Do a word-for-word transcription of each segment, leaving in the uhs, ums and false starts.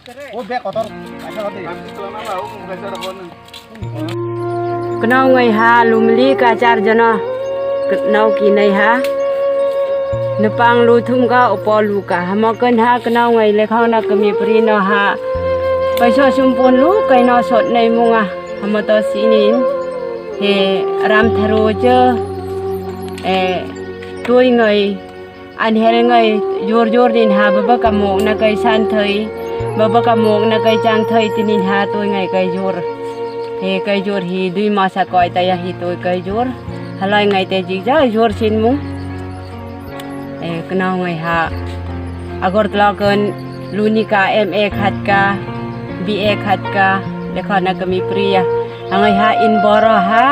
O bag kotor. Kwnao wngwi ha lumli ka char jono kwnao kinai ha. Nupang lu thum ka opo lu ka hamo kwn ha kwnao wngwi lekhao na kami pri no ha. Paisa sumpun lu kaino sot nai munga hamo to sinin. He ram tharo je, eh, tui ngai. An her ngai jor jor din ha baba ka mok na kai san thai, baba ka mok na kai chang thai tinin ha toi ngai kai jor. He kai jor hi dui masa koi ta ya hi toi kai jor. Halai ngai te jik ja jor sin mung. Eh, kwnao ngai ha. Agartala kan luni ka M A khat ka, B A khat ka, lekha na kami priya. Angai ha in boro ha,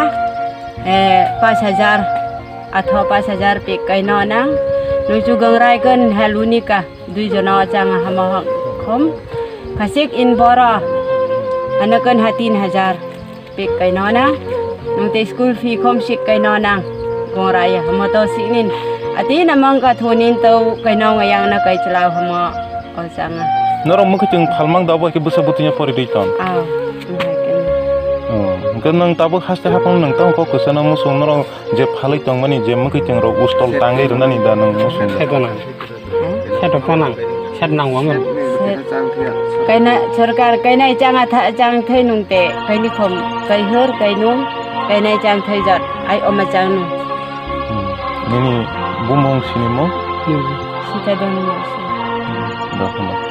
eh, pas hajar. Atho pas hajar pik kai no nang. Nung chu gangrai kan ha luni ka. Dui jona chang hama hang khom. Khasik in boro. Ana kan ha tin hajar pik kai no na. Nung te school fee khom sik kai no nang. Gangrai hama to sinin. Ati na mang ka thunin to kai no ngayang na kai chlau hama. O changa. Norok mukhitung phalmang da bai ke busa butunya pori dui ton. Ah, hai kan. Oh, hwnkhe nung tabuk haste hapang nung tamo kok kwchana musung norok je phalwi tongmani je mukhitung rok ustol tangwi rwnani da nung musung da. Seto nang. Seto panang. Set nang wamen. Kaina sorkar kainai changa tha chang thai nung te kaini khom kai hor kai nung kainai chang thai jat ai oma chang nung. Hmm. Nini bumung sinimo? Hmm. Sita dong. Hmm. Dokhma.